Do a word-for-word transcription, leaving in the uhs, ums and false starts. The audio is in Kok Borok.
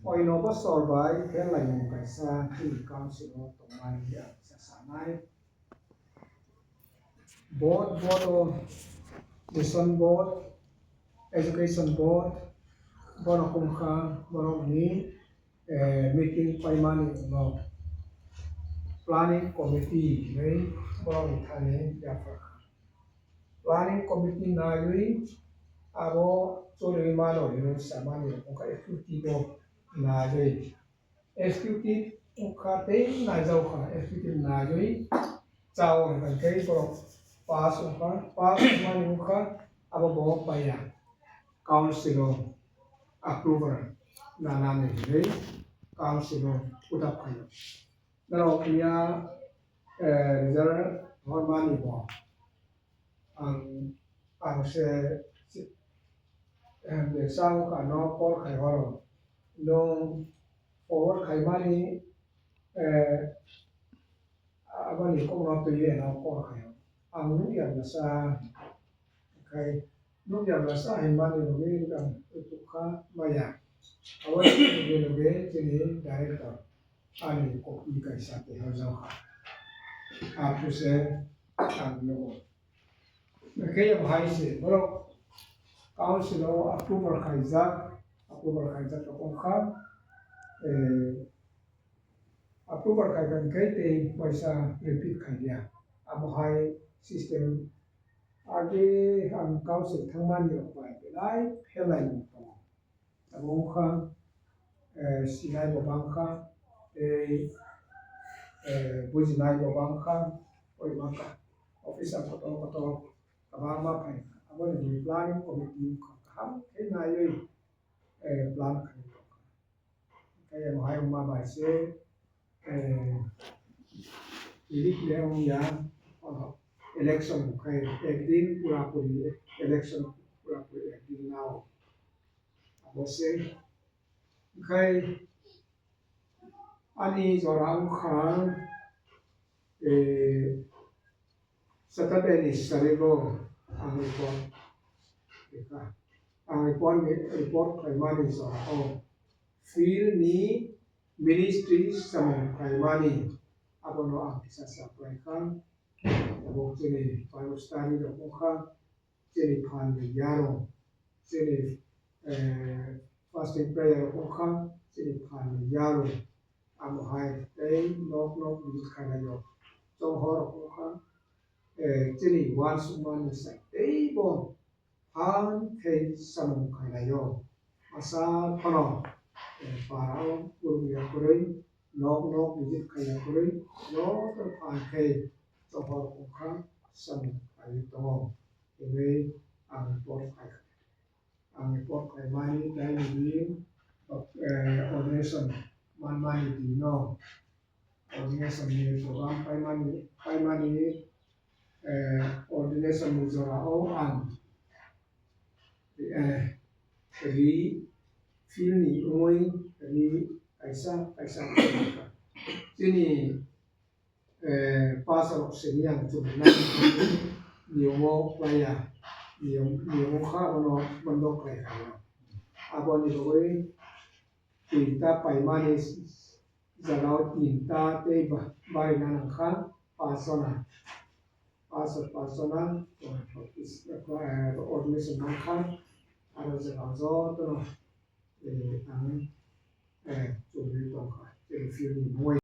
Koino bosor bai pherlaimung kaisa chini council o tongmani ang kisa sanai. Board, board o mission board, education board, borok wngkha borokni, eh, meeting paimani ulo planning committee hinwi borokni thani yapharkha. Planning committee naiwi abo choliwi mano hinwi samani wngkha executive o naiwi. Executive wngkha tei naijaokha, executive naiwi chao hwnkhai borok pass wngkha, pass wngmani wngkha abo bo paiya council o approval nanani hinwi council o put up khaio. Norok miya, eh, result hormani bo ang, ang se, se, em, de sao kano call khai horo. Nwng forward khaimani, eh, aboni kokno twiwi ano call khai horo. Ang nukya bwsa, khai nukya bwsa hinmani rwgwi ang tukha maya. Abo ni loge loge chini director ani copy kaisa tei horjak kha. Aphuru se ang nugo. Khe bo hai se borok council o approval khaijak, approval khaijak rok wngkha, eh, approval khaikha hwnkhe tei waisa repeat khaiya. Abo hai system age ang council thangmani rok bai belai pherlaimung tongo. Abo wngkha, eh, sinai bo bangkha, tei, eh, bujinai bo bangkha, oi bangkha. Officer kotor kotor kwbangma phaikha. Aboni bagwi planning committee wngkha kaham khe naiwi, eh, plan khaio. Khe abo hai wngma bai se, eh, elite le wngya, oh, election khai ekdin pura puri election pura puri ekdin nao. Abo se khai ani jora wngkha, eh, Saturday ni sarigo ang report rikha. Ang report ni, report khlaimani jorao field ni ministry samung khlaimani abono ang kisa sa khlaikha. Abo chini Bible study rok wngkha, chini phan ni yarung, chini, eh, fasting prayer rok wngkha, chini phan ni yarung. Amo hai tei nok nok visit khainai o. Chonghor rok wngkha, eh, chini uansukmani sai teibo phan khe samung khainai o. Asal phano, eh, para o kwrwngya kwrwi, nok nok visit khaiya kwrwi, joto phan khe chonghor wngkha samung khaiwi tongo. Hwnwi ang report khaikha. Ang report khlaimani daily din, eh, ordination manmani dino, ordination ni program paimani, paimani, eh, ordination ni jorao ang, eh, ri, field ni wngwi ri kaisa, kaisa chini eh, pastor rok simi ang chumui nai niyom o klaiya, niyom, niyom wngkha abono bondo klai kha. Aboni bagwi tinta paimani jagao tinta tei ba-, barina nangkha pas jona. Pas, pas jona, eh, ordination nangkha, aro jagao jotono, eh, ang, eh, chumui tongkha, chini field ni mui.